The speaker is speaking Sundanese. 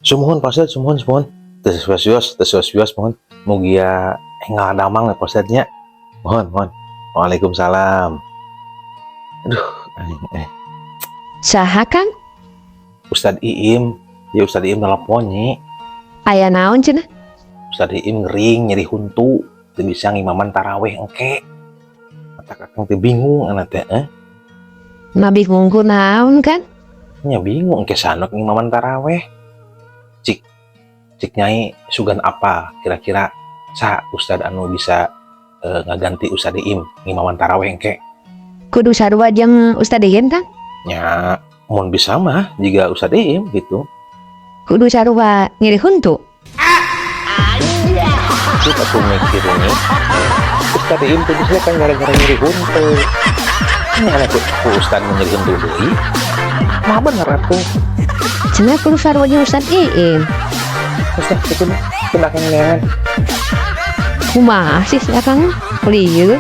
Sumuhun, Pak Ustad, sumuhun, sumuhun. Teu wios, teu wios, muhun. Mugia enggal damang ya, Pak Ustad, nya. Mohon, mohon. Waalaikumsalam. Aduh, aing eh. Saha, Kang? Ustad Iim, ya Ustad Iim telepon, Nyi. Aya naon cenah? Ustad Iim ngering, nyeri huntu, teu bisa ngimaman taraweh engke. Matak akang teh bingung anak teh, eh. Nah, bingung ku naon kan? Nya bingung engke saha nu ngimaman taraweh. Cik, cik Nyai sugan apa kira-kira sa Ustad anu bisa ngaganti Ustad Iim ngimaman taraweh engke? Kudu sarua jeung Ustad Iim, Kang? Nya mun bisa mah jiga Ustad Iim gitu. Kudu sarua nyeri huntu. Itu aku mikir ini. Ustad Iim tuh bisa kan gara-gara nyeri huntu. Ini aneh ku Ustad nu nyeri huntu deui. Mah bener atuh. Cenah kudu sarua jeung Ustad Iim. Terus dah itu mah kena neangan. Kumaha sih si Akang? Lieur.